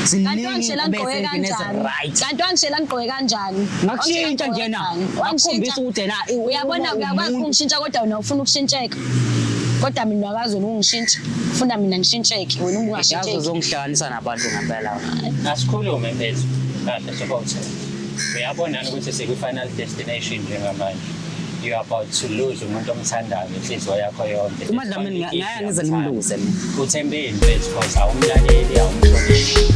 Kanti Ziningi wangishela ngigqoke iy'nkubese endlini kanjani? ezi-right. Kanti wangishela ngigqoke kanjani? Ngakushintsha Wangishela njena. ngigqoke kanjani? Ngakukhombisa ukuthi ena Uyabona uma uyakwazi umuntu- ukungishintsha kodwa wena ufuna ukushintsheka. Kodwa mina uyakwazi wena ukungishintsha. Ufuna mina ngishintsheke wena Yazi ungashintsheki. uzongihlanganisa nabantu ngempela. Asikhulume mfethu kahle sobothi. Uyabona yini ukuthi sikwi-final destination njengamanje? You are about to lose umuntu omthandayo ngenhliziyo yakho yonke. UMaDlamini ngeke ngize ngimluse mina. Uthembeni mfethu because awumlaleli awumhloniphi.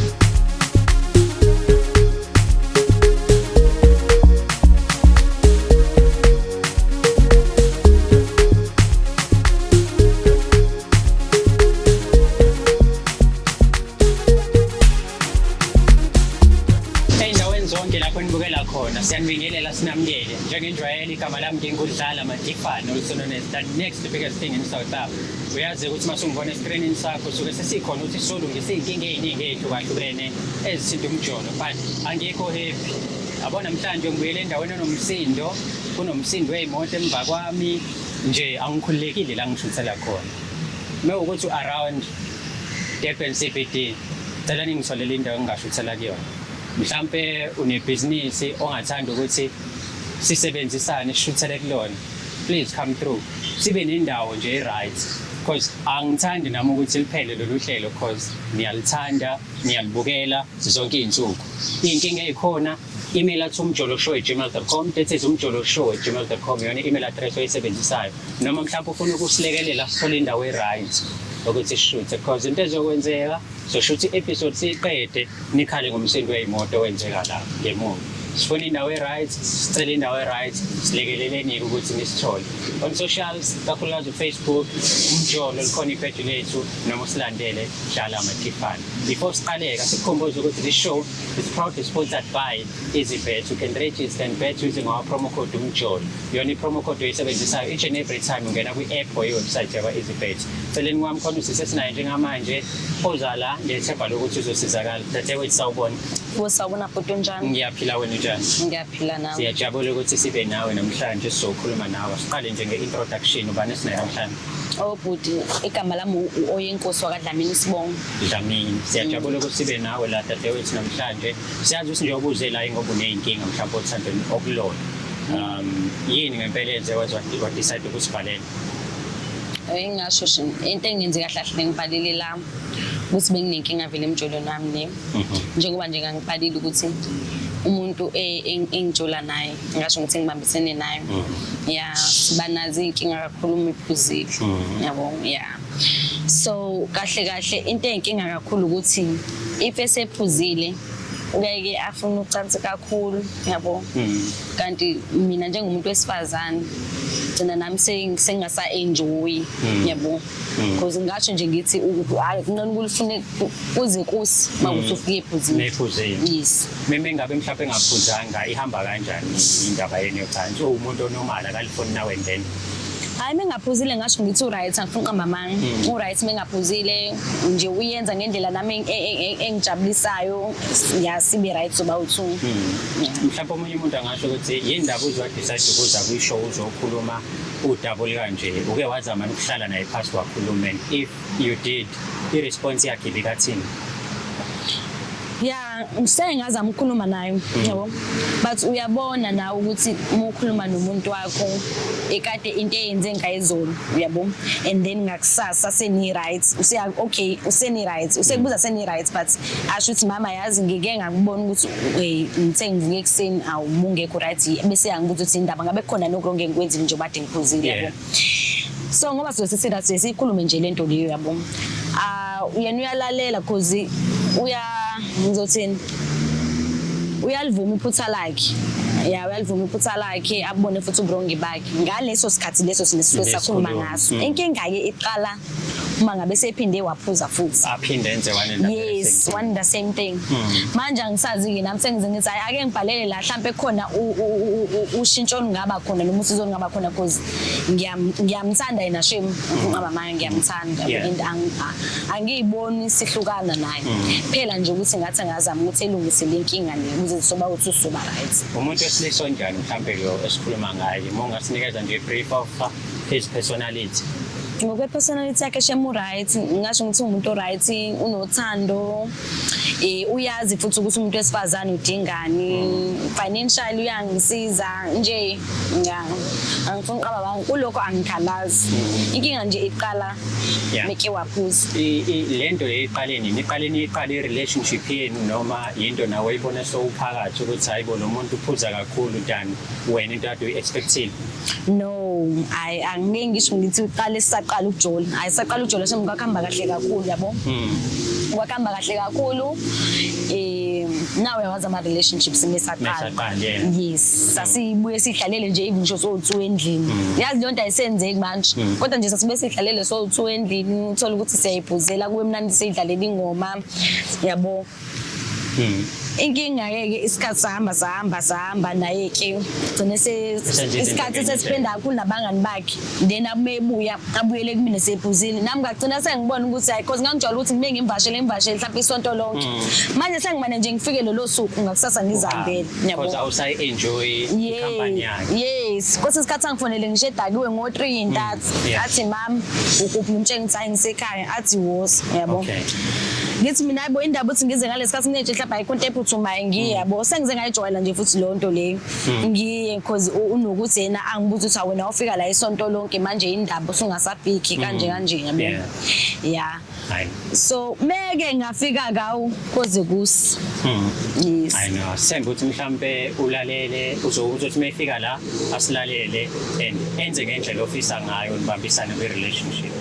Ey'ndaweni zonke lapho nibukela khona siyanibingelela sinamukele njengenjwayelo igama lami ngingudlala Matifane also known as the next biggest thing in South Africa. Uyazi ukuthi uma sungibona eskrinini sakho suke sesikhona ukuthi solungisa iy'nkinga ey'ningi ey'hlukahlukene ezithinta umjolo but angikho happy. Yabo namhlanje ngibuyele endaweni enomsindo, kunomsindo wey'moto emva kwami nje angikhululekile la ngishuthela khona. Uma kuwukuthi u-around Durban CBD, cela ningitholele indawo engingashuthela kuyona. Mhlampe unebhizinisi ongathanda ukuthi sisebenzisane sishuthele kulona. Please come through sibe nendawo nje e-right cause angithandi nami ukuthi liphele lolu hlelo cause niyalithanda niyalibukela zonke iy'nsuku iy'nkinga ey'khona email athi umjoloshow@gmail.com that is umjoloshow@gmail.com iyona i-email address oyisebenzisayo noma mhlawumbe ufuna ukusilekelela sithole indawo e-right ukuthi sishuthe cause into ezokwenzeka Sosho ukuthi i-episode siyiqede nikhale ngomsindo wey'moto owenzeka la ngemuva. Sifuna indawo e-right, sicela indawo e-right, silekeleleni-ke ukuthi nisithole. On socials, kakhulukazi uFacebook, uMjolo likhona ipheji lethu noma usilandele Dlala Matifane. Before siqaleka sikukhumbuze ukuthi this show is proudly sponsored by EasyBet. You can register and bet using our promo code UMJOLO. Iyona i-promo code oyisebenzisayo each and every time ungena kwi-app or i-website yakwa-EasyBet. Celeni kwami khona usisi esinaye njengamanje oza la ngethemba lokuthi uzosizakala. Dadewethu sawubona. Wo sawubona bhuti unjani? Ngiyaphila wena unjani? Ngiyaphila nami. Siyajabula ukuthi sibe nawe namhlanje sizokhuluma nawe. Siqale nje nge-introduction ubani esinaye namhlanje? Oh bhuti igama lami uOyenkosi wakaDlamini Sibongo. Dlamini. Siyajabula ukuthi sibe nawe la dadewethu namhlanje. Siyazi ukuthi njengoba uze la ingoba uney'nkinga mhlawumbe othandweni okulona. Yini ngempela enze waze wa-decide ukusibhalela? Engingasho nje into engenze kahle kahle ngibhalele la ukuthi benginenkinga vele emjolweni wami ne. Njengoba nje ngangibhalile ukuthi umuntu engijola naye ngasho ukuthi ngibambisene naye. Ya sibanazo iy'nkinga kakhulu uma iphuzile. Yabo ya. So kahle kahle into eyinkinga kakhulu ukuthi if esephuzile uyeke afune ucansi kakhulu yabo. Kanti mina njengomuntu wesifazane gcina nami sengingasa enjoy yabo. Because ngingasho nje ngithi hayi kunqena ukulifune kuze kusi makuthi ufike ephuzile. Nephuzile. Yes. Meme ngabe mhlawumbe engaphuzanga ihamba kanjani indaba yenu yocansi? Uwumuntu onormal akalifuni nawe and then. Hayi mengaphuzile ngasho ngithi u-right angifuni uqamba amanga. U-right mengaphuzile nje uyenza ngendlela nami engijabulisayo ya sibe right soba u-two. Yeah. Mhlawumbe omunye umuntu angasho ukuthi yini ndaba uze wa-decide ukuza kwi-show uzokhuluma udaba olukanje. Uke wazama ukuhlala naye phasi wakhuluma and if you did i-response yakhe ibikathini? Ya ngiseke ngazama ukukhuluma naye yabo but uyabona nawe ukuthi uma ukhuluma nomuntu wakho ekade into eyenze ngayizolo uyabo and then ngakusasa seni right useya okay useni right usekubuza seni right but asho ukuthi mama yazi ngike ngakubona ukuthi ngithe ngivuke ekuseni awubungekho right bese yangibuza ukuthi indaba ngabe kukhona nokulonge ngikwenzile njengoba kade ngiphuzile yabo. So ngoba sizobe sesirathi siyikhulume nje lento leyo yabo. Ah yena uyalalela cause uya ngizothini uyalivuma iphutha lakhe. Ya uyalivuma iphutha lakhe abone futhi uburongi bakhe. Ngaleso sikhathi leso sinesuke sakhuluma ngaso. Inkinga ke iqala uma ngabe sephinde waphuza futhi. Aphinde enze one and the Yes, same thing. one the same thing. Manje angisazi-ke nami sengize ngithi hayi ake ngibhalele la hlampe khona ushintsho olungaba khona noma usizo olungaba khona cause ngiyamthanda yena shame ngoba manje ngiyamthanda and angiyiboni sihlukana naye. Phela nje ukuthi ngathi angazama ukuthi elungise le nkinga le ukuze sizoba ukuthi uzoba right. Umuntu wesilisa onjani mhlampe lo esikhuluma ngaye? Uma ungasinikeza nje brief of his personality. Ngokwe-personality yakhe shem u-right, ngingasho ngithi umuntu o-right, unothando, uyazi futhi ukuthi umuntu wesifazane udingani, financially uyangisiza nje, ya, angifuni uqaba banga kulokho, angikhalazi. Inkinga nje iqala meke waphuza. Le nto le iqale nini? Iqale niyiqale i-relationship yenu noma yinto nawe oyibona sowuphakathi ukuthi hayi bo, lo muntu uphuza kakhulu than wena into kade uyi-expect-ile? No, hayi, angeke ngisho ngithi uqale sisaqala ukujola. Hayi, saqala ukujola shem kwakuhamba kahle kakhulu, yabo, kwakuhamba kahle kakhulu. Nawe wazi ama-relationships mesaqala. Mesaqala, yeah. Yes, sasibuye sihlalele nje, even ngisho sowu-two endlini. Yazi leyo nto ayisenzeki manje, kodwa nje sasibuye sihlalele sowu-two endlini, uthole ukuthi siyayiphuzela, kube mnandi, siyidlalela ingoma, yabo. Inkinga-ke ke isikhathi sahamba, sahamba, sahamba, naye-ke gcine Esenza izinto isikhathi ngenye sesipenda kakhulu nabangani bakhe, then abuye abuyele kumina sephuzile. Nami ngagcina sengibona ukuthi hayi, cause ngangijwayele ukuthi ngibe ngimvashele, ngimvashele mhlawumbe isonto lonke. Manje sengimane nje ngifike lolo suku, ngakusasa ngizihambele, yabo. Because awusayi-enjoy i-company yakhe. Yes, kwesinye isikhathi angifonele ngisho edakiwe ngo-3 intathu, athi, "Mama, ukuphi?" Ngimtshela ngithi, "Hayi, ngisekhaya." Athi, "Woza," yabo. Ngithi mina, hayibo, indaba ukuthi ngize ngalesi sikhathi nginetshe mhlawumbe ayikho into ephuthumayo, ngiye, yabo. Sengize ngayijwayela nje futhi leyo nto leyo, ngiye because unokuthi yena angibuza ukuthi, "Awena wafika la isonto lonke, manje indaba usungasafiki kanje kanje?" Yabo. Yeah. Hayi. So meke ngafika kawu koze kusi. Yes. I know. Sithemba ukuthi mhlambe ulalele, uzokuthi uma efika la asilalele and enze ngendlela ofisa ngayo, nibambisane kwi-relationship.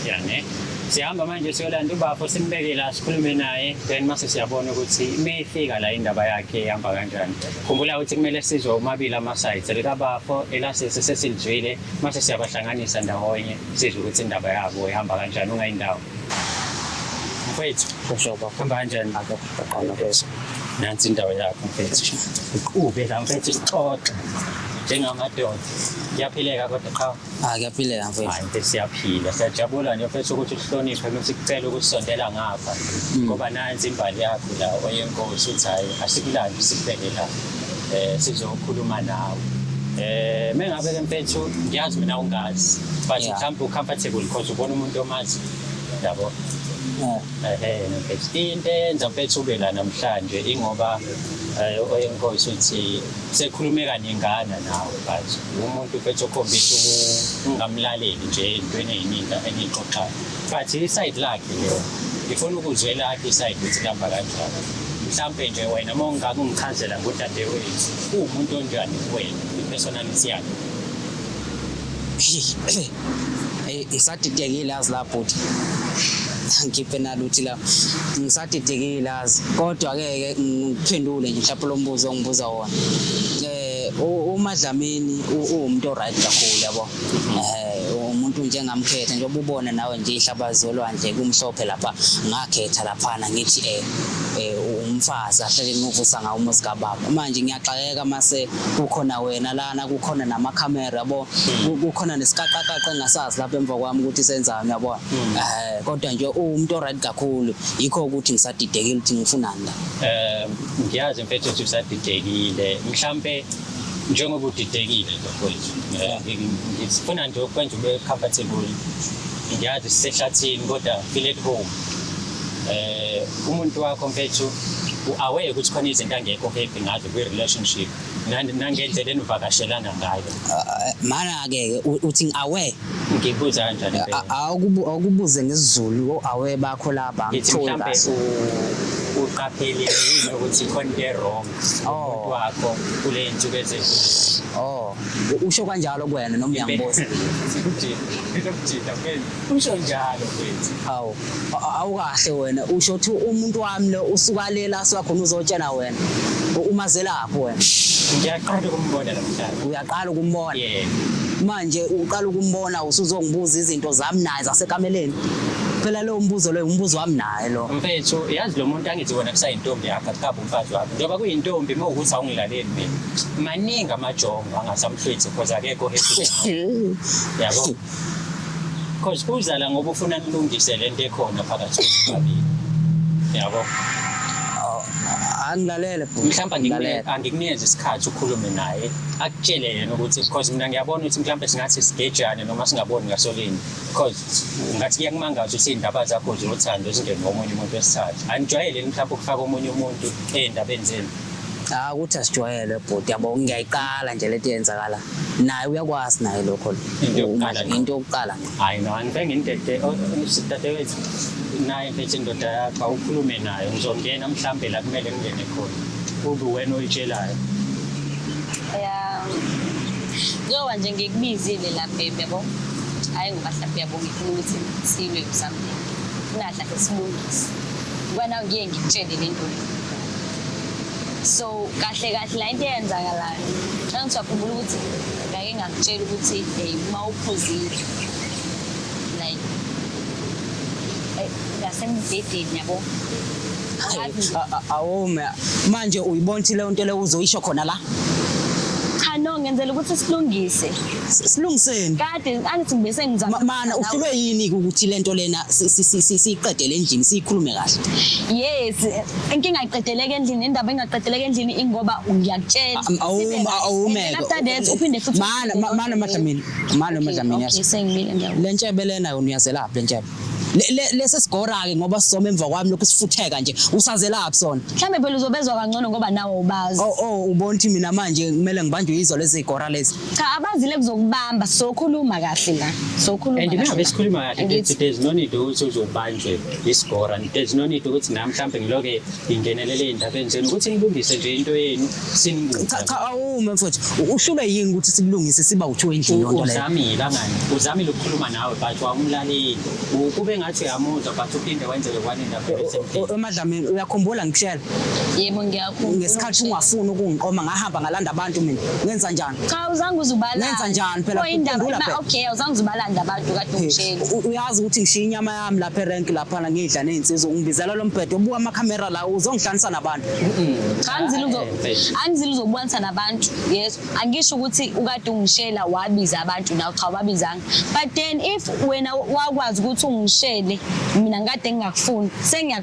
Yeah, ne? Sihamba manje siyolanda ubafo, simbeke la, sikhulume naye, then mase siyabona ukuthi uma efika la indaba yakhe ihamba kanjani. Khumbula ukuthi kumele sizwe omabili ama-sides, elikabafo, elasisi sesilizwile, mase siyabahlanganisa ndawonye, sizwe ukuthi indaba yabo ihamba kanjani. Ungayindawo. Mfethu, Kusho bafo. hamba kanjani? Akaqala bese. Nansi indawo yakho mfethu. Uqhube la mfethu, sixoxe njengamadoda. Kuyaphileka kodwa qha? Ah, kuyaphileka mfethu. Hayi mfethu, siyaphila. Siyajabula nje mfethu ukuthi uhloniphe uma sikucela ukusondela ngapha. Ngoba nansi imbali yakho la oyenkosi, uthi hayi, asikulandi, sikubeke la. Sizokhuluma nawe. Mengabe ke mfethu ngiyazi mina ungazi. But mhlawumbe ucomfortable because ubona umuntu omazi. Yabo. Ehe, mfethu. Into eyenza mfethu ube la namhlanje ingoba oyenkosi uthi sekhulume kaningana nawe, but umuntu mfethu okhombisa ukungamlaleli nje ey'ntweni ey'ningi eniy'xoxayo. But i-side lakhe lelo. Ngifuna ukuzwe lakhe i-side ukuthi lihamba kanjani. Mhlampe nje wena uma ungake ungichazela ngodadewethu, uwumuntu onjani kuwena, i-personality yakhe? Hey, ngisadidekile yazi la bhuti. Ngikhiphe naluthi la. Ngisadidekile yazi. Kodwa ke ke ngiphendule nje mhlawumbe lo mbuzo ongibuza wona. UMadlamini uwumuntu oright kakhulu, yabo. Umuntu njengamkhetha njengoba ubona nawe nje ihlabazi zolwandle kumhlophe lapha, ngakhetha laphana ngithi umfazi ahlele ngivusa ngawo umuzi kababa. Manje ngiyaxakeka mase kukhona wena lana, kukhona namakhamera, yabo, kukhona nesikaqaqaqa engasazi lapha emva kwami ukuthi senzani, yabo. Kodwa nje uwumuntu oright kakhulu, yikho ukuthi ngisadidekile ukuthi ngifunani la. Ngiyazi mfethu ukuthi usadidekile. Mhlampe njengoba udidekile mfowethu, ngifuna nje ukwenza ube comfortable. Ngiyazi sisehlathini kodwa feel at home. Umuntu wakho mfethu u-aware ukuthi khona izinto angekho happy ngazo kwi-relationship nangendlela enivakashelana ngayo? Mana-ke ke uthi ngi-aware? Ngibuza kanjani impela? Awukubuze ngesiZulu o-aware bakho lapha. Ngithi angitholi mhlampe kahle. Uqaphelile yini ukuthi khona into e-wrong umuntu wakho kule nsuku ezedlule? Oh, usho kanjalo kuwena noma uyangibuza? Ngizokujida mfethu, usho njalo mfethu. Hawu, awukahle wena, usho ukuthi umuntu wami lo usuka lela asuka khona uzotshela wena. Umazelaphi wena? Ngiyaqala ukumbona namhlanje. Uyaqala ukumbona? Yebo. Manje uqala ukumbona usuzongibuza izinto zami naye zasekameleni? Phela lowo mbuzo loyo umbuzo wami naye lo. Mfethu, yazi lo muntu angithi wena kusayintombi yakho, akukabi umfazi wakho. Njengoba kuyintombi, uma ukuthi awungilaleli mina, maningi amajongo angasamhlwithi because akekho happy nawe. Yabo? Because uza la ngoba ufuna nilungise lento ekhona phakathi kwenu babili. Yabo? Angilalele bhuti. Mhlawumbe Ngilalele. angikunikeze isikhathi ukhulume naye, akutshele yena ukuthi, because mina ngiyabona ukuthi mhlawumbe singathi sigejane noma singaboni ngasolinye, because ngathi kuyakumangaza ukuthi iy'ndaba zakho zothando zingene ngomunye umuntu wesithathu. Anijwayele mhlawumbe ukufaka omunye umuntu ey'ndabeni zenu? Ah, ukuthi asijwayele bhuti, yabo, ngiyayiqala nje lento eyenzakala. Naye uyakwazi naye lokho. Into yokuqala nje. Into yokuqala nje. Hayi no, angike ngindede dadewethu, naye mfethu indoda yakho awukhulume nayo, ngizongena mhlambe la kumele ngingene khona, ube wena oyitshelayo. Ya. Njengoba nje ngikubizile la baby, yabo. Hayi ngoba mhlawumbe, yabo, ngifuna ukuthi silwe or something. Funa kahle silungise. Ngoba nawe ngiye ngikutshele le nto le. So kahle kahle la into eyenzakalayo. Ngithi uyakhumbula ukuthi ngake ngakutshela ukuthi hey, uma uphuzile like ngasembhedeni, yabo. Angazi. Awume manje, uyibona ukuthi leyo nto leyo uzoyisho khona la? Cha no, ngenzela ukuthi silungise. Silungiseni? Kade angithi ngibese ngizama. Mana, uhlulwe yini ukuthi lento lena siyiqedele endlini, siyikhulume kahle? Yes, inkinga ayiqedeleke endlini, indaba ingaqedeleka endlini ingoba ngiyakutshela. Awume, awume. And then after that uphinde futhi Mana, mana Madlamini, mana Madlamini, Okay, yazi. sengimile, ngiyabona. Le ntshebe lena yona uyazelaphi le ntshebe? Lesi sigora-ke ngoba sizoma emva kwami lokhu sifutheka nje, usazelaphi sona? Mhlambe phela uzobezwa kangcono ngoba nawe ubazi. Oh, ubona ukuthi mina manje kumele ngibanjwe yizo lezi zigora lezi? Cha, abazile kuzokubamba, sokhuluma kahle la. Sokhuluma And kahle. mina besikhuluma kahle. Angithi- There's no need ukuthi uzobanjwe isigora, there's no need ukuthi nami mhlawumbe ngiloke ngingenelele ey'ndabeni zenu, ukuthi ngilungise nje into yenu Cha, sinibuka. cha, awume mfowethu, uhlulwe yini ukuthi sikulungise siba u-two endlini yonto leyo? Uzamile angani, uzamile ukukhuluma nawe but wawumlaleli, kube ngathi uyamuzwa but uphinde wenze le one indaba O- emadlamini uyakhumbula ngikushela Yebo, ngiyakhumbula. ngesikhathi ungafuni ukungiqoma, ngahamba ngalanda abantu mina, ngenza njani? Cha, uzange uzubalanda. Nenza njani phela? Oh, indaba Khumbula phela. Okay, awuzange uzubalanda abantu kade ungitshela. Uyazi ukuthi ngishiya inyama yami lapha erenki laphana, ngidla ney'nsizwa, ungibizela lo mbhedo, ubuka amakhamera la, uzongihlanisa nabantu. Cha, angizile uzobonisa nabantu. Yes, angisho ukuthi ukade ungishela wabiza abantu nawe, cha, wabizanga. But then if wena wakwazi ukuthi ungishele mina ngikade ngingakufuni,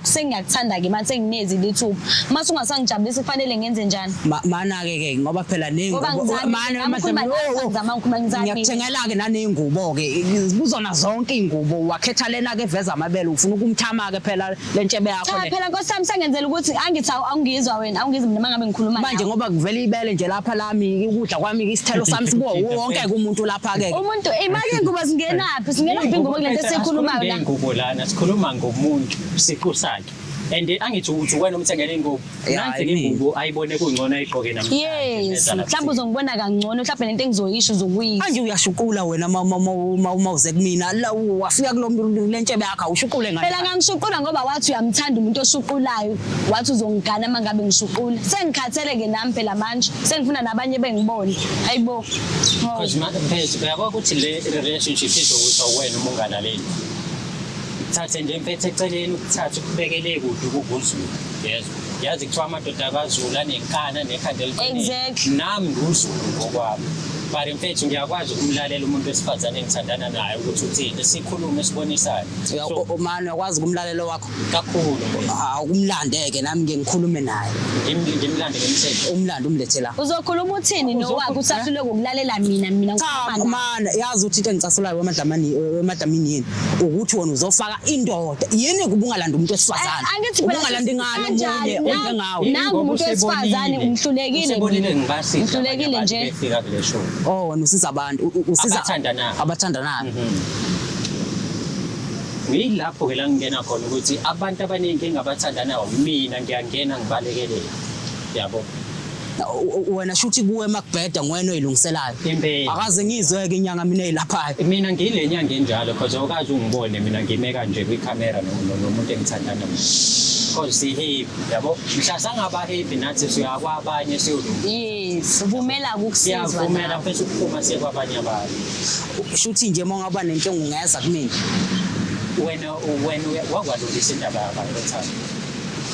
sengiyakuthanda ke manje, senginezi lithuba. Mase ungasangijabulisi, kufanele ngenze njani? Mana-ke ke ngoba phela Ngoba ney'ngubo ngizamile, mana nami ngikhuluma nawe, ngizama ngikhuluma, ngizamile. Ngiyakuthengela-ke naney'ngubo-ke kuzona zonke iy'ngubo, wakhetha lena-ke eveza amabele, ufuna ukumthama-ke phela le ntshebe yakho Cha le. phela nkosi yami, sengenzela ukuthi angithi awungizwa wena, awungizwa mina mangabe ngikhuluma Manje nawe. ngoba kuvela ibele nje lapha lami, ukudla kwami, isithelo sami sibuka wonke-ke umuntu lapha-ke. Umuntu imali, iy'ngubo zingenaphi? Singenaphi iy'ngubo kule nto esiyikhulumayo la? Ngey'ngubo lana, sikhuluma ngomuntu siqu sakhe, and angithi uthi wena umthengele ingubo. Ya, Nansi imina. ingubo ayibone kungcono ayigqoke namhlanje. Yes, Neza lapha. mhlawumbe uzongibona kangcono, mhlawumbe lento engizoyisho uzokuyizwa. Manje uyashuqula wena ma uze kumina la, wafika kulo le ntshebe yakho, awushuqule ngani? Phela ngangishuqula ngoba wathi uyamthanda umuntu oshuqulayo, wathi uzongigana uma ngabe ngishuqula. Sengikhathele-ke nami phela manje, sengifuna nabanye bengibone. Hayibo. Because mfethu, uyabona ukuthi le relationship izokusa wena uma ungalaleli. Thathe nje mfethu eceleni, ukuthathe ukubekele kude ukuguzulu. Yezwa. Yazi kuthiwa amadoda kaZulu anenkani, anekhanda eliqinile. Exactly. Nami nguZulu ngokwami. But mfethu ngiyakwazi ukumlalela umuntu wesifazane engithandana naye ukuthi uthini, sikhulume, sibonisane. So Mani, uyakwazi kumlalelo wakho? Kakhulu mfethu. Awukumlande-ke nami ngike ngikhulume naye. Ngimlande ngemthetho. Umlande umlethe la. Uzokhuluma uthini nowakho usahluleke ukulalela mina Cha, ngikhuluma nawe? mana, yazi ukuthi into engicasulayo emadlamini yini, ukuthi wena uzofaka indoda yini kuba ungalanda umuntu wesifazane? Eh, angithi phela Ubungalanda ingane kanjani? omunye onjengawe. Nangu umuntu wesifazane, ngihlulekile Usebonile mina. ngibasiza Ngihlulekile abanye abantu nje. befika kule show. Oh, wena usiza abantu, usiza Abathandanayo. Abathandanayo. Ngiyilapho-ke la ngingena khona ukuthi abantu abaningi engabathandanayo mina ngiyangena ngibalekelele, yabo. Wena shuthi kuwe makubheda nguwena oyilungiselayo. Impela. Akaze ngizwe-ke inyanga mina eyilaphayo. Mina ngile nyanga enjalo, cause awukaze ungibone mina ngime kanje kwikhamera nomuntu engithandana naye, cause si-happy, yabo. Mhla sangaba happy nathi siya kwabanye siyolunga. Yes, vumela ukusizwa Siyavumela nawe. mfethu ukuphuma siye kwabanye abantu. Shuthi nje uma ungaba nenkinga ungeza kumina? Wena wakwalungisa indaba yabantu othando?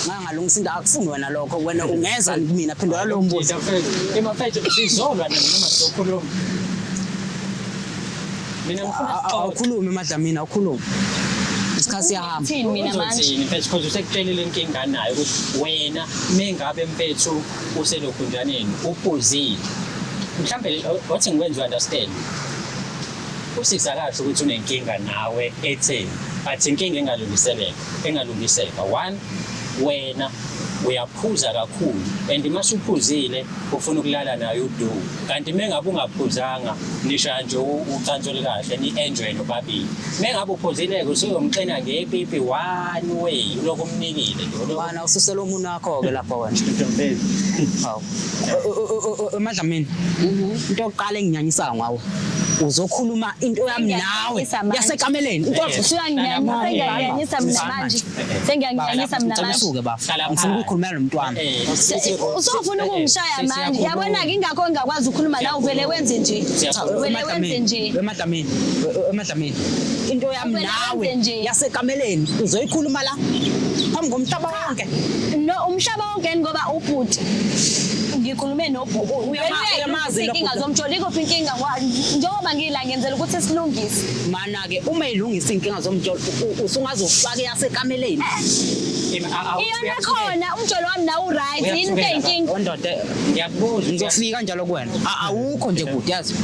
Ngangalungisa into, akufuni wena lokho. Wena ungeza kumina? Phendula lowo mbuzo. Mfethu, sizolwa nina noma sizokhuluma? Mina ngifuna sixoxe. Awukhulume, Madlamini, awukhulume. Isikhathi siyahamba. Thini mina manje? Uzothini mfethu because usekutshelile inkinga anayo ukuthi wena mengabe mfethu uselokhunjaneni uphuzile. Mhlambe wathi ngikwenza understand. Usisi akasho ukuthi unenkinga nawe etheni but inkinga engalungiseleka engalungiseka one wena uyaphuza kakhulu and uma usuphuzile ufuna ukulala naye udu kanti mengabe ungaphuzanga nishaya nje ucansi olukahle ni-enjoy nobabili mengabe uphuzile-ke usuyomxina ngepipi one way ulokhu umnikile nje ulokhu- Wena ususela umunwe wakho-ke lapho wena. Hawu. Madlamini. Into yokuqala enginyanyisayo ngawe. Uzokhuluma into yami nawe Engiyanyisayo manje. yasekameleni. Into Usuyanginyanyisa mina manje. Sengiyanginyanyisa mina Ngicela manje. usuke bafo. Hlala Ngifuna phansi. ukukhulumela nomntwana. Usufuna ukungishaya manje. Yabona-ke ingakho ngingakwazi ukukhuluma nawe uvele wenze nje. Uvele wenze nje. Emadlamini. Emadlamini. Into yami Uvele nawe wenze nje. yasekameleni uzoyikhuluma la phambi komhlaba wonke. No, umhlaba wonke ngoba ubhuti ngikhulume nobhuti. Uyamazi lo Inkinga bhuti. zomjolo ikuphi inkinga njengoba ngila ngenzela ukuthi silungise. Mana-ke uma ilungisa iy'nkinga zomjolo usungazofaka eyasekameleni. Iyona khona umjolo wami nawu right yini into Uyathukela eyinkinga. Ondoda Ngiyakubuza. ngizofika njalo kuwena. Awukho nje kude yazi.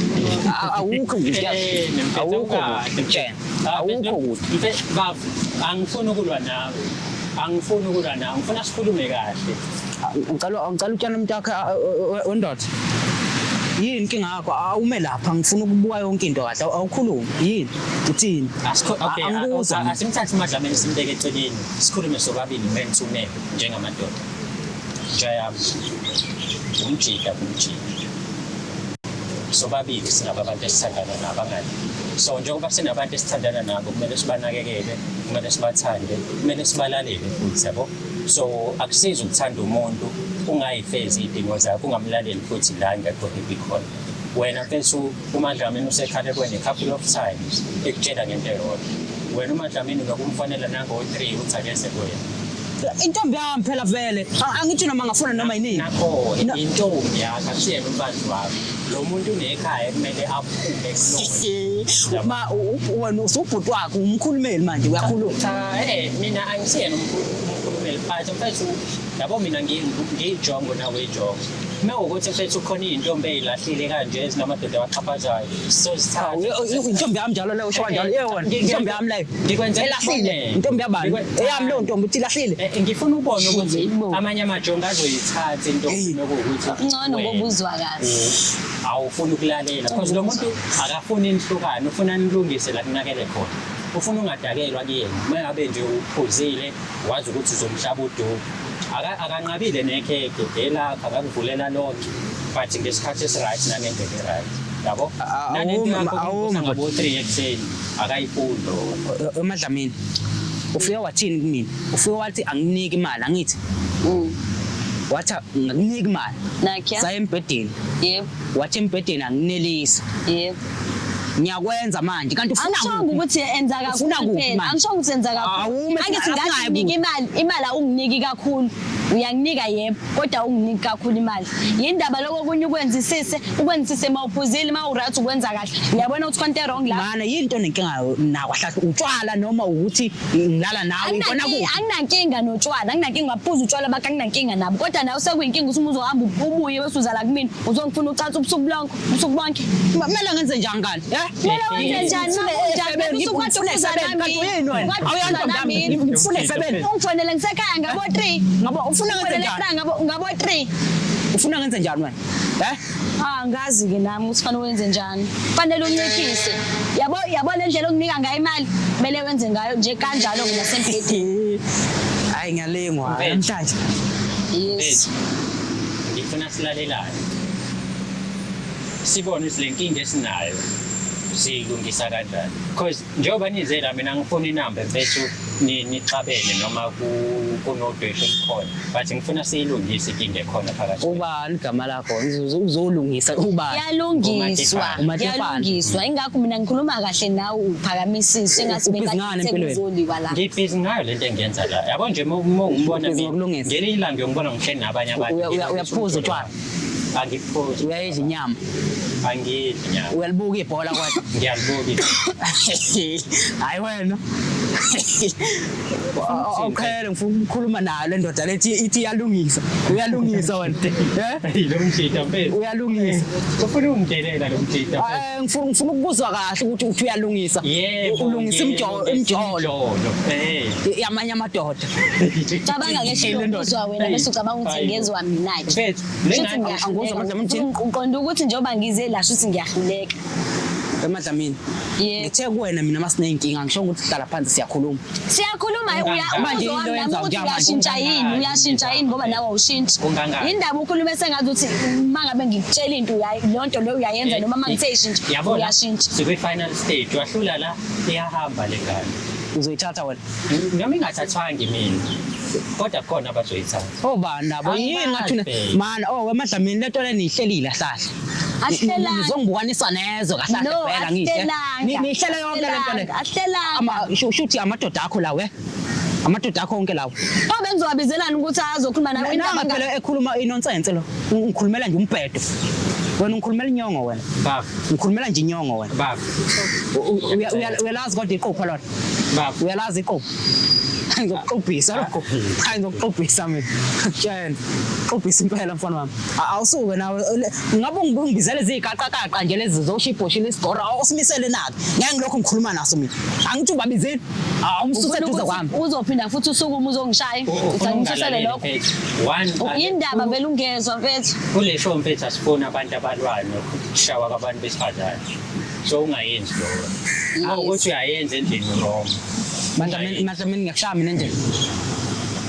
Awukho nje yazi. Awukho kude. Mtshela. Awukho kude. Mfethu bafu angifuni ukulwa nawe. Angifuni ukulwa nawe. Ngifuna sikhulume kahle. Ngicela utshela umuntu wakhe wendoda. Yini inkinga yakho? Awume lapha ngifuna ukubuka yonke into kahle. Awukhulumi. Yini? Uthini? Asikho okay. Angikuzwa mina. Asimthathe uMadlamini simbeke eceleni. Sikhulume sobabili man to man njengamadoda. Njayami. Umjida kumjida. Sobabili sinabo abantu esithandana nabo angani. So njengoba sinabantu esithandana nabo kumele sibanakekele, kumele sibathande, kumele sibalalele futhi yabo. So akusizi ukuthanda umuntu ungayifezi iy'dingo zakhe ungamlaleli futhi la engekho happy khona. Wena mfethu uMadlamini usekhale kuwena a couple of times ekutshela ngento eyodwa. Wena uMadlamini unokumfonela nango-3 uthi akeze kuwena. Intombi yami phela vele. Angithi noma ngafuna noma yinini. Nakho intombi yakho akusiyena umfazi wakho. Lo muntu unekhaya ekumele aphume kulona. Ma wena usubhuti wakho umkhulumeli manje uyakhuluma. Cha, mina angisiyena umkhulumeli but mfethu yabo mina ngiyijongo nawe ijongo. Uma kuwukuthi mfethu khona iy'ntombi ey'lahlile kanje ezinamadoda awaxhaphazayo sozithatha. Intombi yami njalo leyo usho kanjalo. Yebo wena intombi yami leyo. Ngikwenzela Elahlile. isibonelo. Intombi yabani? Eyami leyo ntombi uthi ilahlile. Ngifuna ubone ukuthi amanye amajongo azoyithatha intombi mekuwukuthi Ngcono wena ngoba uzwa kahle. awufuni ukulalela because lo muntu akafuni nihlukane, ufuna nilungise la kunakele khona. Ufuna ungadakelwa kuyena. Uma ngabe nje uphuzile wazi ukuthi uzomhlaba uduku. Akanqabile nekhekhe elakho akakuvulela lonke but ngesikhathi esi-right nangendlela e-right yabo. Nalento yakho Awume ngabo-3 ekuseni akayifuni lo. Emadlamini. Ufike wathini kumina? Ufike wathi anginiki imali angithi. Wathi ngakunika imali. Nakya. Saya embhedeni. Yebo. Wathi embhedeni anginelisa. Yebo. Ngiyakwenza manje kanti ufuna Angishongo kuphi? ukuthi enza Ufuna kakhulu kuphi phela. manje? Angishongo ukuthi enza kakhulu. Awume Angithi asingayi ngathi kuphi? nginika imali, imali awunginiki kakhulu. Uyanginika yebo, kodwa awunginiki kakhulu imali. Yindaba lokho okunye ukwenzisise, ukwenzisise mawuphuzile, mawuright ukwenza kahle. Uyabona ukuthi konke wrong la. Mana yini into onenkinga nakho hlahla utshwala noma ukuthi ngilala nawe ibona kuphi? Anginankinga notshwala, anginankinga ngaphuza utshwala bakho anginankinga nabo. Kodwa nawe sekuyinkinga ukuthi uma uzohamba ubuye bese uzala kumina, uzongifuna ucansi ubusuku bonke, ubusuku bonke. Kumele ngenze njani kanti? Eh? Kumele wenze njani? Ngifune Unjani? efebeni, Usuku kade ngifune uphuza efebeni, nami. kanti uyini wena? Ukade Awuyona uphuza intombi yami, nami. ngifune efebeni. Ungifonele ngisekhaya ngabo 3. Ngabo ufuna ngenze Ungifonele njani? ekhaya ngabo 3. Ufuna ngenze njani wena? Eh? Ah, ngazi ke nami ukuthi fanele wenze njani. Fanele unciphise. Yabo yabo le ndlela onginika ngayo imali, kumele wenze ngayo nje kanjalo ke nasembhedeni. Hayi ngiyalingwa Mfethu. namhlanje. Yes. Mfethu, ngifuna silalelane. Sibone ukuthi le nkinga esinayo siyilungisa kanjani. Because njengoba nize la mina ngifuna inamba mfethu nixabene noma kunodweshu olukhona. But ngifuna siyilungise inkinga ekhona phakathi. Ubani igama lakho? Uzolungisa ubani? Iyalungiswa, Umatifana. iyalungiswa. Ingakho mina ngikhuluma kahle nawe uphakamisise engathi Ubhizi ngani empilweni? kuzoliwa la. Ngibhizi ngayo lento engiyenza la. Yabo nje uma ungibona Ubhizi ngokulungisa. ngelinye ilanga ngiyongibona ngihleli nabanye abantu. Uyaphuza utshwala? Angiphuzi. Uyayidla inyama? Angidli inyama. Uyalibuka ibhola kodwa? Ngiyalibuka. Hayi wena. Awuqhele ngifuna ukukhuluma nayo le ndoda lethi ithi iyalungisa. Uyalungisa wena. Eh? Hey, lo mjita mfethu. Uyalungisa. Ufuna ukungidelela lo mjita mfethu. Ngifuna ukuzwa kahle ukuthi uthi uyalungisa. Yebo. Ulungisa yebo, imjolo imjolo. Eh. yamanye amadoda. Cabanga ke Le ndoda. uzwa wena bese ucabanga ukuthi Hayi. ngezwa mina-ke. Mfethu, le Shuthi ngane- ngiyahluleka. Angikuzwa madam uthini? Uqonda ukuthi njengoba ngize la shuthi ngiyahluleka. Emadlamini. Yebo. Ngithe kuwena mina masineyinkinga ngisho ukuthi sihlala phansi siyakhuluma. Siyakhuluma Manje uya into umbuzo wami nami oyenzayo ukuthi njengamanje, uyashintsha yini, uyashintsha yini ngoba nawe awushintshi. Kungangani? Indaba ukhulume sengathi uthi uma ngabe ngikutshela into leyo nto leyo uyayenza noma uma ngithe ishintsha Yabona, uyashintsha. Sikwi-final stage wahlula la iyahamba le ngane. Uzoyithatha wena. Noma ingathathwangi mina kodwa khona abazoyithatha. Obani nabo yini ngathi Angibazi. mana oh emadlamini lento le niyihlelile kahle. Asihlelanga. Nizongibukanisa nezwe kahle No, phela ngihle. asihlelanga. Nihlele yonke lento le. Asihlelanga. Ama shuthi amadoda akho lawe. Amadoda akho onke lawo. Oh bengizowabizelani ukuthi azokhuluma nawe indaba Nanga phela ekhuluma inonsense lo. Ungikhulumela nje umbhedo. Wena ungikhulumela inyongo wena. Baba, Ngikhulumela nje inyongo wena. baba, Uyalazi kodwa iqupha lona. baba. Uyalazi iqupha. Ngizokuqubhisa lokho. Cha ngizokuqubhisa mina. Tshena. Qubhisa impela mfana wami. Awusuke nawe ngabe ungibizele iziqaqaqaqa nje lezi zoshibhoshi lesigora awusimisele naki. Ngeke ngilokhu ngikhuluma naso mina. Angithi ubabizile. Awumsuse Ufuna eduze ukuthi kwami. Uzophinda futhi usukume uzongishaya. Ufuna Uthi angisusele ukungalaleli lokho. mfethu. One, Indaba vele ungezwa mfethu. Kule show mfethu asifuni abantu abalwayo nokushawa kwabantu besifazane. So ungayenzi lokho. Yes. Ukuthi uyayenza endlini wrong. Madlamini madlamini ngiyakushaya mina endlini.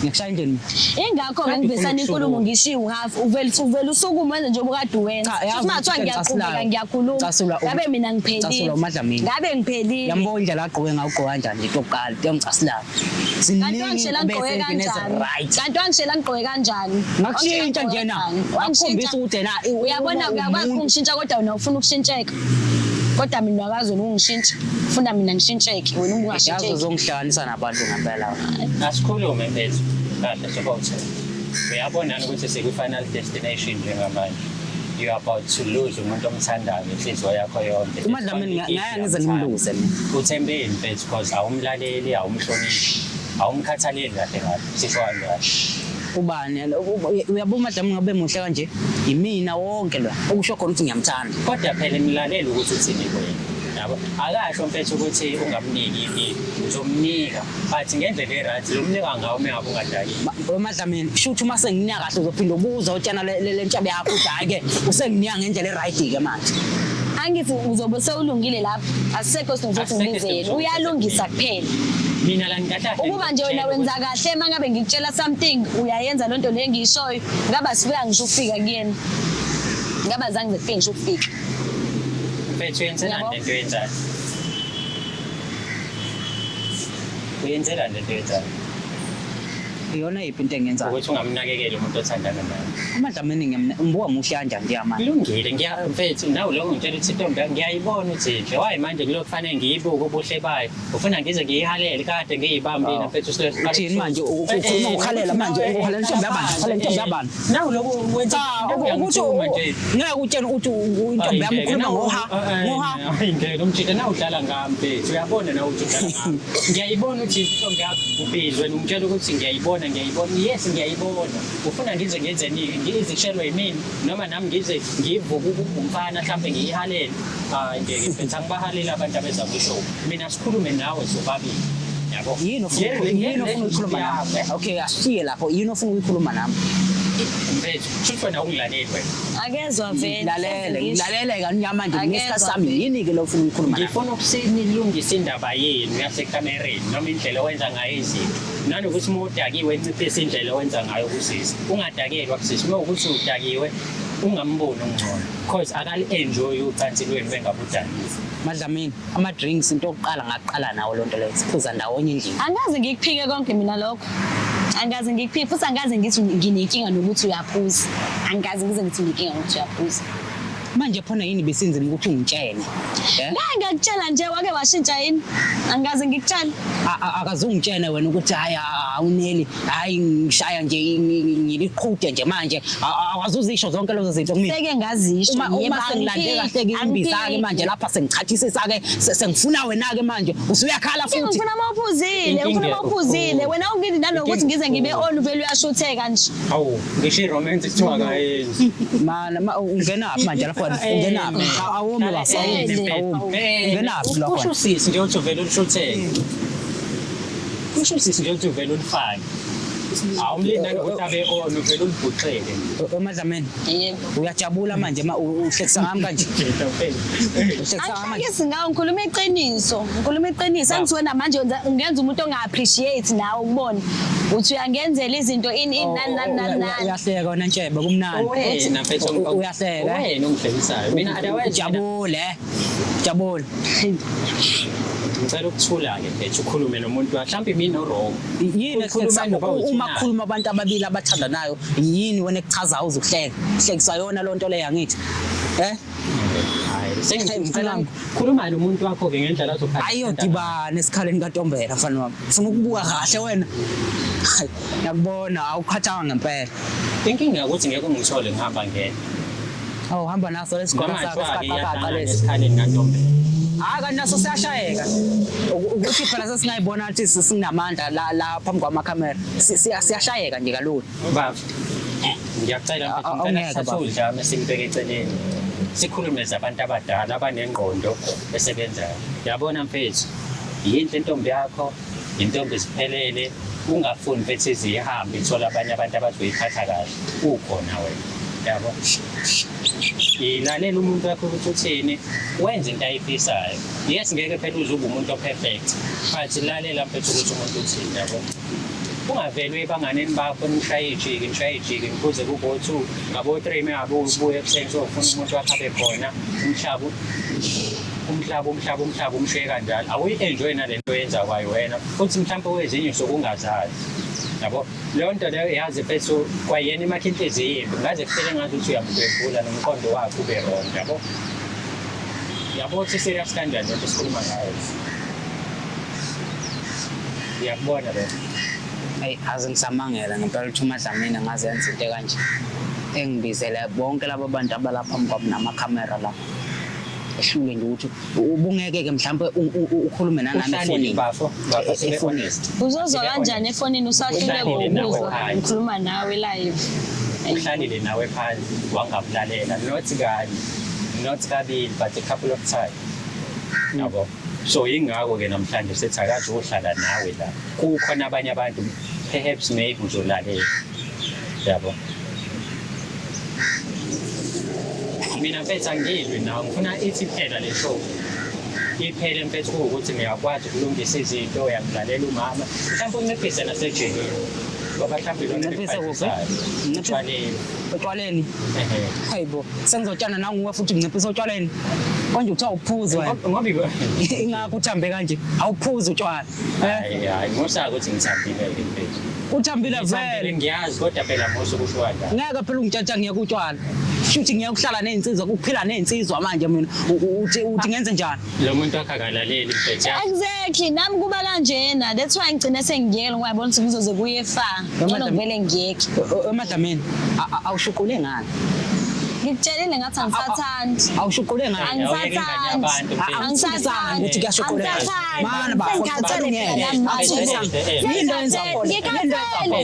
Ngiyakushaya endlini. Ingakho Kade ngibisana ufuna inkulumo ukusukuma. ngishiya uhalf uvele usukume wenze njengoba kade wenza. Cha, yazi Futhi mathiwa ukuthi ngiyaqhubeka ngicasulayo. ngiyakhuluma. Casula Ngabe mina ngiphelile. Casula uMadlamini. Ngabe ngiphelile. Yambo indlela agqoke ngayo ugqoka kanjani nje okokuqala kuyangicasulayo. Kanti Ziningi wangishela ngigqoke kanjani? right. Kanti wangishela ngigqoke kanjani? Ngakushintsha njena. Ngakukhombisa ukuthi yena Uyabona uyakwazi ukungishintsha kodwa wena ufuna ukushintsheka. Kodwa mina uyakwazi wena ukungishintsha. Ufuna mina ngishintsheke wena Yazi ungashintsheki. uzongihlanganisa nabantu ngempela. Asikhulume mfethu. Kahle sokuthi. Uyabona ukuthi sikwi-final destination njengamanje. You are about to lose umuntu omthandayo ngenhliziyo yakho yonke. UMadlamini ngeke ngize ngimluse mina. Uthembeni mfethu because awumlaleli, awumhloniphi, awumkhathaleli kahle kahle. Sisho kanjalo. Ubani uyabona uMadlamini ngabe muhle kanje? Yimina wonke lo. Okusho khona ukuthi ngiyamthanda. Kodwa phela mlaleli ukuthi uthini kuyena. Yabo, akasho mfethu ukuthi ungamniki impilo, uzomnika but ngendlela e-right lomnika ngawo uma ngabe ungadakile. UMadlamini shuthi uma senginika kahle uzophinda ubuza utshana le ntshebe yakho ukuthi hhayi ke usenginika ngendlela e-right ke manje. Angithi uzobe sewulungile lapho. Asisekho isidingo sokuthi Asisekho ngibize isidingo yena. sokuthi Uyalungisa kuphela. Mina la ngikahle kahle Ukuba nje wena wenza kahle uma ngabe ngikutshela something uyayenza lento le engiyishoyo ngabe sifika ngisho ukufika kuyena. Ngabe azange ngize kufike ngisho ukufika. Mfethu uyenzelani Yabo. lento oyenzayo? Uyenzelani lento oyenzayo? Iyona yiphi into engiyenzayo? Ukuthi ungamnakekeli umuntu othandana naye. UMadlamini ngibuka muhle kanjani njengamanje. Kulungile ngiya mfethu nawe lokho ngitshela ukuthi intombi yakho ngiyayibona ukuthi nje wayi manje kulokhu kufanele ngiyibuke ubuhle bayo. Ufuna ngize ngiyihalele kade ngiyibambile Oh. mfethu Uthini manje? Ukhuluma ngokhalela manje, ukhalela intombi yabani? Ukhalela intombi yabani? Nawe lokhu wenza Cha, ukuthi uyangithuma nje. ngeke utshene ukuthi intombi yami ukhuluma ngoha ngoha. Hayi ngeke umjita nawe udlala ngami mfethu uyabona nawe ukuthi udlala ngami. Ngiyayibona ukuthi intombi yakho ubhizi wena ungitshela ukuthi ngiyayibona ngiyayibona. Yes ngiyayibona. Ufuna ngize ngenzeni ngizishelwe yimina noma nami ngize ngivuke umfana mhlambe ngiyihalele. Hayi ngeke mfethu angibahaleli abantu abeza kwishow. Mina sikhulume nawe sobabili. Yabo. Yini ofuna yini ofuna ukukhuluma nami? Okay, asishiye lapho. Yini ofuna ukuyikhuluma nami? Mfethu, shuthi wena ungilaleli wena. Akezwa vele. Ngilalele, ngilalele kanyama nje Akezwa ngesikhathi sami vele. yini ke lo ofuna ukuyikhuluma nami? Ngifuna ukusinilungisa indaba yenu yasekamereni noma indlela owenza ngayo izinto. Nanokuthi uma udakiwe nciphisa indlela owenza ngayo kusisi. Ungadakelwa kusisi. Uma ukuthi udakiwe ungamboni ungcono because akali-enjoy ucansi lwenu bengabe udakiwe. Madlamini, ama drinks into yokuqala ngaqala nawo lonto leyo. Siphuza ndawonye endlini. Angaze ngikuphike konke mina lokho. Angaze ngikuphike futhi angaze ngithi nginenkinga nokuthi uyaphuza. Angaze ngize ngithi nginenkinga nokuthi uyaphuza. Manje phona yini besinzima ukuthi ungitshene? Eh? Ngake ngakutshela nje wake washintsha yini? Angikaze ngikutshele. Akazungitshene wena ukuthi hayi awuneli, hayi ngishaya nje ngiliqhude nje manje. Awazuzisho zonke lezo zinto kumina. Seke ngazisho. Uma yebo, uma sengilande kahle ke angiphiki, imbiza ke manje lapha sengichathisisa ke sengifuna wena ke manje usuyakhala Inkinga futhi. ngifuna uma uphuzile, ngifuna uma uphuzile. Wena ungindi nanokuthi ngize ngibe on vele uyashutheka nje. Hawu, ngisho i-romance kuthiwa akayenzi. Mana ungenaphi manje lapho wena? Ungenaphi? Awumi bafo, awumi, awumi. Ungenaphi lapho Kusho wena? usisi nje uthi uvele ulishutheke. Kusho usisi nje uthi uvele ulifake. Awumlindanga ukuthi abe on uvele ulibhuxele. Madlamini, Yebo. uyajabula manje ma uhlekisa ngami kanje? Uhlekisa ngami manje? Angihlekisi ngawe ngikhuluma iqiniso. Ngikhuluma iqiniso. Angithi wena manje ungenza umuntu onga-appreciate nawe ukubona. Uthi uyangenzela izinto in in nani nani nani nani. Uyahleka wena Ntshebe kumnandi. Wena mfethu Uyahleka. Eh? Wena ongihlekisayo. Mina otherwise Ujabule. Jabule. Ngicela ukuthula-ke mfethu ukhulume nomuntu wakho. Mhlawumbe mina o-wrong. Yini Ukhuluma ehlekisa noba uma uthini. kukhuluma abantu ababili abathandanayo yini wena ekuchazayo uzuhleka? Uhlekiswa yona lonto leyo angithi. Eh? Hayi, sengicela khuluma nomuntu wakho-ke ngendlela azophatha. Ayodibana esikhaleni kaNtombela mfana wami. Ufuna ukubuka kahle wena. Hayi, ngiyakubona awukhathanga ngempela. Inkinga ukuthi ngeke ungithole ngihamba ngedwa. Awuhamba naso lesigqoko Noma sakho kuthiwa-ke sikaqaqaqa iyahlangana lesi. esikhaleni kaNtombela. Hayi kanti naso siyashayeka. Ukuthi phela sesingayibona ukuthi sinamandla la la phambi kwamakhamera. Siyashayeka nje kalula. Baba, ngiyacela mfethu, ngicela Awungeke, sithathe baba. udlame silubeke eceleni. Sikhulume zabantu abadala abanengqondo esebenzayo. Yabona mfethu, yinhle intombi yakho, intombi isiphelele, ungafuni mfethu ize ihambe ithole abanye abantu abazoyiphatha kahle. Ukhona wena. Yabo? Ilalela umuntu wakho ukuthi uthini, wenze into ayifisayo. Yes, ngeke phela uze ube umuntu o-perfect, but lalela mfethu ukuthi umuntu uthini, yabo? Ungavele uye ebanganeni bakho nishaye ijiki, nishaye ijiki, niphuze kubo-2, ngabo-3 mengabe ubuya ekuseni sofuna umuntu wakho abe khona, umhlaba umhlaba umhlaba umhlaba umshiye kanjalo. Awuyi-enjoy nale nto oyenza kwayo wena, futhi mhlawumpe kwezinye usuke ungazazi. Yabo? Leyo nto leyo yazi mfethu kwayena imakha inhliziyo imbi, ngaze kufike ngathi uthi uyamdwebula nomqondo wakhe ube wrong, yabo? Yabo ukuthi serious kanjani lento esikhuluma ngayo. Ngiyakubona lokho. Eyi aze ngisamangela ngempela ukuthi uMadlamini angaze enze into ekanje. Engibizele bonke laba bantu abalapha phambi kwami namakhamera la. Ehlule nje ukuthi ubungeke-ke mhlawumpe ukhulume nanami Uhlalile efonini. bafo, bafo sibe Efonini. honest. Uzozwa Sibe kanjani honest. efonini usahluleka Uhlalile nawe ukuzwa phansi. ngikhuluma nawe live. Uhlalile nawe phansi wangakulalela not kanye not kabili but a couple of times. Yabo. So yingakho ke namhlanje sethi akaze uhlala nawe la. Kukhona abanye abantu perhaps maybe uzolalela. Yabo. Mina mfethu angilwi nawe ngifuna ithi phela le show. Iphele mfethu kuwukuthi ngiyakwazi ukulungisa izinto uyamlalela umama. Mhlawumbe unciphise nasejikini. Ngoba mhlawumbe ilona Unciphise kuphi? elikuphazamisayo. Unciphise- Etshwaleni. Otshwaleni. Ehhe. Hayibo, sengizotshana nanguwe futhi nginciphisa otshwaleni. Konje kuthiwa awuphuzi wena. Ngoba Ingakho uthambe kanje, awuphuzi utshwala. Eh? hayi hayi musa ukuthi ngithambile-ke mfethu. Uthambile Ngithambile vele. ngiyazi kodwa phela musa ukusho kanjalo. Ngeke phela ungitshatsha ngiyeke utshwala. Shuthi ngiyeke ukuhlala nezinsizwa, ukuphila nezinsizwa manje mina. Uthi ngenze njani? Lo muntu wakhe akalaleli mfethu. yazi. Exactly, nami kuba kanjena. That's why ngigcine sengiyekela ngoba ngiyabona ukuthi kuzoze kuye far. Ngcono ngivele ngiyeke. Emadlamini, awushuqule ngani? Ngikutshelile ngathi angisathandi. Awushuqule ngani? Awuyeke ingane yabantu mfethu. Angisathandi. Ukuthi kuyashuquleka. Angisathandi. Mana bafo, Sengikhathele phela nami manje. Yini into oyenza khona? Ngikhathele.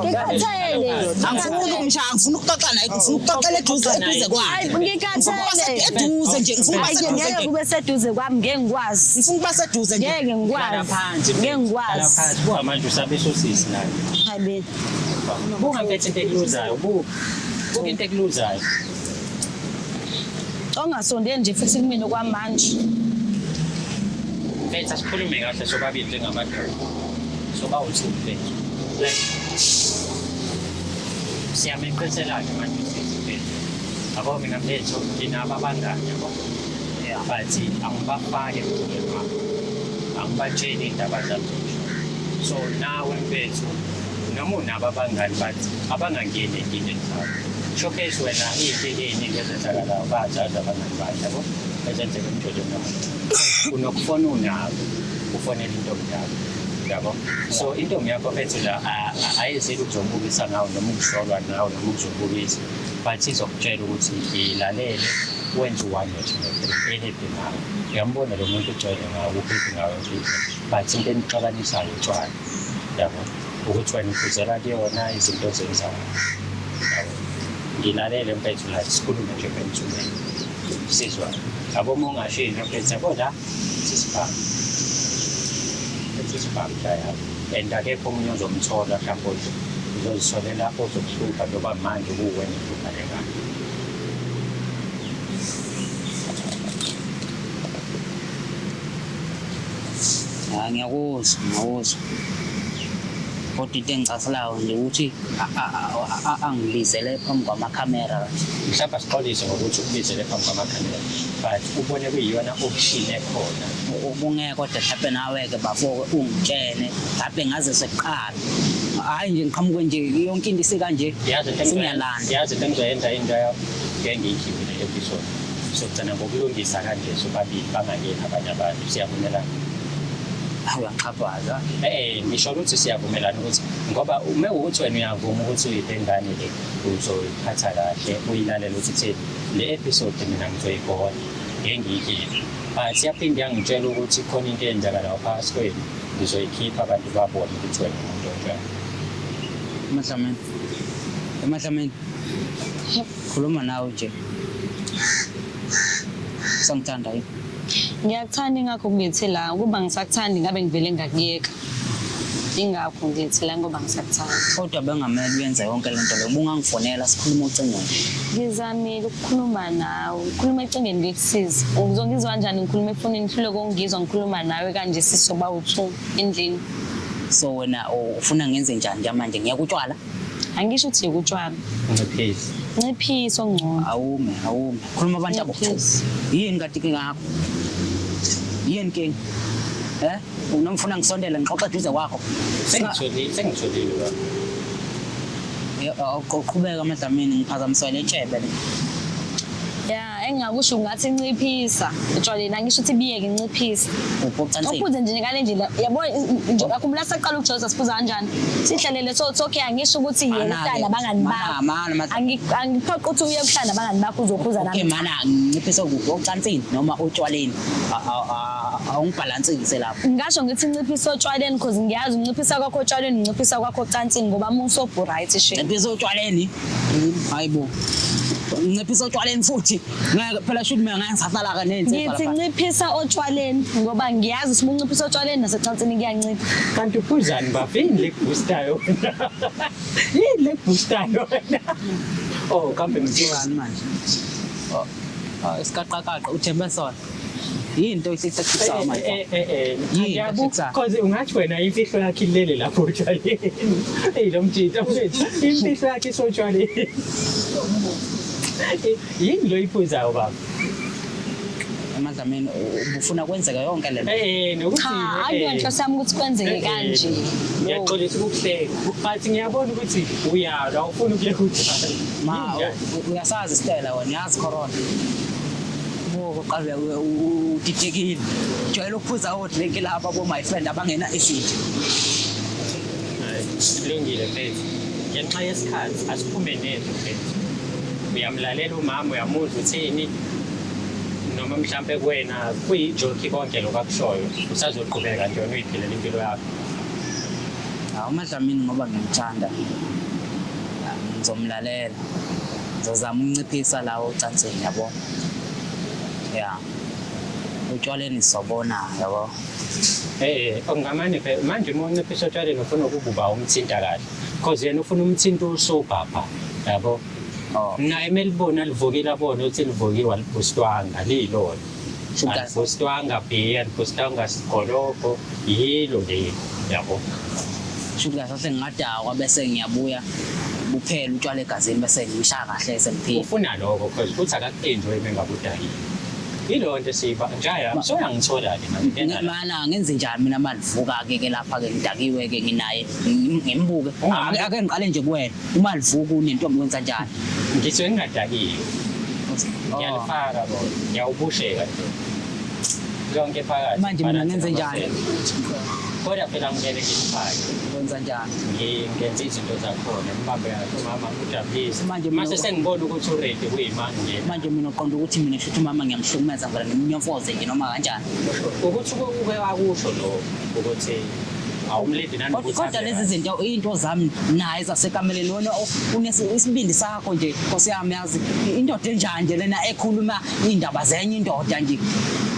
Ngikhathele. Angifuni ukumshaya, ngifuna ukuxoxa naye, ngifuna ukuxoxela eduze eduze kwakhe. Hayi, ngikhathele. Eduze nje, ngifuna ukuba Hayi, seduze ngeke nje. kube seduze kwami, ngeke ngikwazi. Ngifuna ukuba seduze nje. Ngeke Hlala ngikwazi. phansi Ngeke mfethu. Hlala ngikwazi. phansi. Buka manje usabisa usisi naye. Hayi be. Buka mfethu into ekuluzayo. Buka. Buka into ekuluzayo. Ongasondeli nje futhi kumina okwamanje. Mfethu asikhulume kahle sobabili njengamadoda. Sobawu-two mfethu. Like siyameqiselana manje usisi mfethu. Yabo mina mfethu nginabo abangani yabo. But angibafaki emculweni wami. Angibatsheli iy'ndaba zami zomshado. So nawe mfethu noma unabo abangani but abangangeni ey'nkingeni zakho. Showcase wena iy'nkinga ey'ningi ezenzakalayo bayazazi abangani bakhe yabo ezenzeka emjolweni noma unokufona unabo ufonela intombi yakho yabo. So intombi yakho mfethu la ayizile ukuzobukisa ngawe noma ukuzolwa nawe noma ukuzobukisa, but izokutshela ukuthi ilalele wenze u-one no-two no-three e-happy ngawe. Uyambona lo muntu ugcwele ngawe, u-happy ngawe yonke, but into enixabanisayo utshwala yabo, ukuthi wena uphuzela kuyona izinto ozenzayo yabo. Ngilalele mfethu la, sikhulume nje man to man, sizwa yabo. Uma ungashintsha mfethu yabo la sisibhamu sisibhamu la yabo, and akekho omunye ozomthola mhlawumbe uzozitholela ozokuhlupha njengoba manje kuwena uhlupha le ngane. Hayi, ngiyakuzwa, ngiyakuzwa. Kodwa into engicasulayo nje ukuthi angibizele phambi kwamakhamera kanje. Mhlawumbe asixolise ngokuthi ukubizele phambi kwamakhamera, but ubone kuyiyona option ekhona. Ubungeke kodwa mhlawumbe nawe-ke bafo ungitshene mhlawumbe ngaze sekuqala. Hhayi nje ngiqhamuke nje yonke into isikanje Yazi into sengiyalanda. Yazi into engizoyenza, into ngeke ngiyikhiphe le episode. Sogcina ngokulungisa kanje sobabili bangangeni abanye abantu, siyavumelana? Hawu, uyangixhaphaza. Ngisho ukuthi siyavumelana ukuthi ngoba uma ukuthi wena uyavuma ukuthi uyiphe ingane le uzoyiphatha kahle uyilalele ukuthi ithini le episode, mina ngizoyibona ngeke ngiyikhiphe, but yaphinde yangitshela ukuthi khona into eyenzakalayo phakathi kwenu, ngizoyikhipha abantu babone ukuthi wena umuntu onjani. Madlamini. Madlamini. Khuluma nawe nje. Sangithanda yini? Ngiyakuthanda, ingakho ngithi la. Ukuba ngisakuthandi ngabe ngivele ngakuyeka. Ingakho ngithi la ngoba ngisakuthanda. Kodwa bengamele uyenze yonke lento leyo. Ubungangifonela sikhuluma ocingweni. Ngizamile ukukhuluma nawe. Ukukhuluma ecingweni ngikusiza. Uzongizwa kanjani ngikhuluma efonini, hluleke ukungizwa ngikhuluma nawe kanje sisoba u-two endlini. So wena ufuna ngenze njani nje manje, ngiyeke utshwala? Angisho ukuthi yeke utshwala. Nciphisa. Nciphisa okungcono. Awume, awume. Khuluma abantu abokuthula. Nciphisa. Yini kanti inkinga yakho? Yini inkinga? Eh? Noma ufuna ngisondele ngixoxe eduze kwakho? Sengitholile, sengitholile baba. Uqhubeka Madlamini, ngiphazamiswa le tshebe le. Ya, engingakusho ngathi nciphisa. Utshwaleni angisho ukuthi biyeke, nciphisa. Uphi ocansini? Uphuze nje ngale ndlela yabo nje, akhumbula saqala ukujoza siphuza kanjani? Sihlalele so okay, angisho ukuthi yena Mana-ke, uhlala nabangani mana, bakho. Mana, Angiphoqi ukuthi uye kuhlala nabangani bakho uzophuza Okay, nami. mana nginciphise kuphi, ocansini noma otshwaleni? Awungibhalansise lapho. Ngingasho ngithi nciphisa otshwaleni because ngiyazi unciphisa kwakho otshwaleni unciphisa kwakho ocansini ngoba uma usobhu right she. Nciphisa otshwaleni? Hayibo. Nciphisa otshwaleni futhi. Ngeke phela, shuthi mina ngeke ngisahlala ka nensizwa Ngithi lapha. nciphisa otshwaleni ngoba ngiyazi ukuthi uma unciphisa otshwaleni nasecansini kuyancipha. Kanti uphuzani baba? Yini le boostayo wena? Yini le boostayo wena? Oh, kambe ngithiwani? Kuthiwani manje? Oh, oh, isikaqaqaqa uthembe sona. Yini into oyihlekisayo manje? Yini Yabo, ehlekisayo? cause ungathi wena imfihlo yakhe ilele lapho otshwaleni. Hey, lo mjita mfethu, imfihlo yakhe isotshwaleni. Yini lo iphuzayo baba? Emadlamini ubufuna kwenzeka yonke le nto. Nokuthi Cha, akuyona inhloso yami ukuthi kwenzeke kanje. No. Ngiyaxolisa ukukuhleka, but ngiyabona ukuthi uyalwa, awufuni ukuyeka utshwala. Ma Yini njani? uyasazi isitayela wena, uyazi corona. Buka uqale udidekile. Jwayele ukuphuza o-drink laba bo my friend abangena acid. Hayi, kulungile mfethu. Ngenxa yesikhathi asiphume nezwi mfethu. Uyamlalela umama, uyamuzwa uthini? Noma mhlampe kuwena kuyijoki konke lokhu akushoyo, usazoqhubeka nje wena uyiphilela impilo yakho. Hawu Madlamini, ngoba ngimthanda. Ngizomlalela. Ngizozama ukunciphisa la ocansini yabo. Ya. Utshwaleni sobona yabo. Okungamane manje uma unciphisa otshwaleni ufuna ukuba umthinta kahle. Because yena ufuna umthinta usubhabha yabo. Oh. Naye melibona livukile abone ukuthi livukiwe, alibhustwanga liyilona. Shuka. Alibhustwanga bhiya, alibhustwanga sigolobho, yilo leli yabo. Shuthi kahle kahle ngingadakwa bese ngiyabuya buphela utshwala egazini bese ngishaya kahle sengiphila. Ufuna lokho because uthi akaku-enjoy mengabe udakiwe. Ilo nto esiyiba njaya soyangithola-ke manje ngena la. Mana ngenze njani mina malivuka-ke ke lapha-ke ngidakiwe-ke nginaye ngimbuke. Ake ngiqale nje kuwena. Uma livuka unentombi wenza njani? Ngithe ngingadakiwe. Ngiyalifaka bona. Ngiyawubusheka nje. Lonke phakathi. Manje mina ngenze njani? Kodwa phela ngeke ngilifake. Wenza njani? Ngenza izinto zakhona, ngibambe kahle umama ngikujabulise. Manje mina- Mase sengibona ukuthi uready kuyimanje ngena. Manje mina uqonda ukuthi mina shuthi umama ngiyamhlukumeza ngivele ngimnyomfoze nje noma kanjani? Ukuthi uke wakusho lokho ukuthi awumlindi nanokuthi Kodwa abe lezi right. zinto into zami naye zasekameleni wena isibindi sakho nje Nkosi yami yazi indoda enjani nje lena ekhuluma indaba zenye indoda nje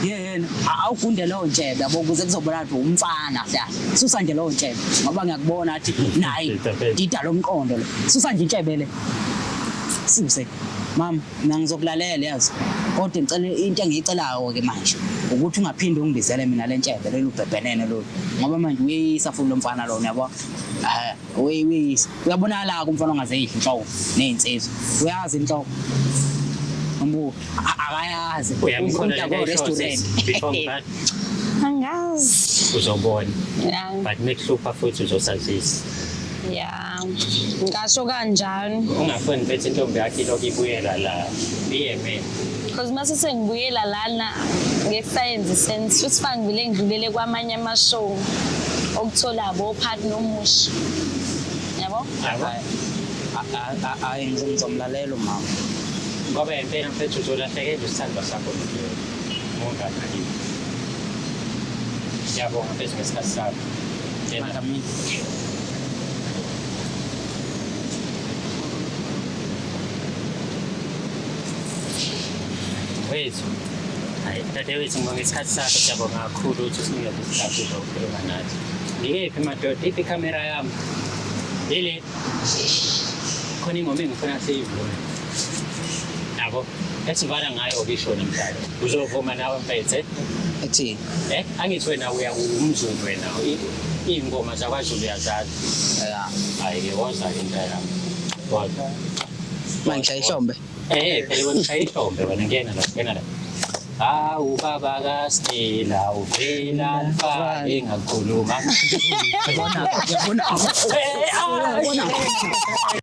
yena awugunde leyo ntshebe yabo ukuze kuzobona ukuthi umfana kahle susa nje leyo ntshebe ngoba ngiyakubona athi naye dida lo mqondo lo susa nje intshebe le suse mama mina ngizokulalela yazi kodwa ngicela into engiyicelayo ke manje ukuthi ungaphinde ungibizele mina le ntshebe lolu bhebhenene lolu ngoba manje uyeyisa futhi lo mfana lona yabo eh uyeyisa uyabonakala ke umfana ongazeyidli inhloko nezinsizwa uyazi inhloko umbu akayazi Uyamkhona Udla le ko-restaurant. before ngibhale Angazi. uzobona Yeah. but mekuhlupha futhi uzosazisa Yeah. Ngasho kanjalo. ungafuni mfethu intombi yakho ilokhu ibuyela la iyeme Because mase sengibuyela lana ngeke kusayenze sense. Futhi fa ngivele ngidlulele kwamanye ama-show okuthola abo-partner omusha. Yabo? Hayi ngizomlalela umama. Ngoba impela mfethu uzolahlekelwa isithandwa sakho unganakile. Siyabonga mfethu ngesikhathi sakho. Yena. Wethu. Hayi, dadewethu ngibonga isikhathi sakho siyabonga kakhulu ukuthi usinikeze isikhathi uzokhuluma nathi. Ngikephi madoda, iphi ikhamera yami? Ile. Khona ingoma engifuna siyivume. Yabo, esivala ngayo-ke isho namhlanje. Uzovuma nawe mfethu, eh? Ethini? Eh, angithi wena uya umZulu wena. Iy'ngoma zakwaZulu uyazazi. Ya. Hhayi-ke woza-ke into yami. Woza. Manje ngishaya ihlombe. Eh, phela wena ushaya ihlombe wena ngena la, ngena la. Hawu baba kaStella uvela lifake ngakhuluma. Yabona, yabona. Eh, ah, Yabona.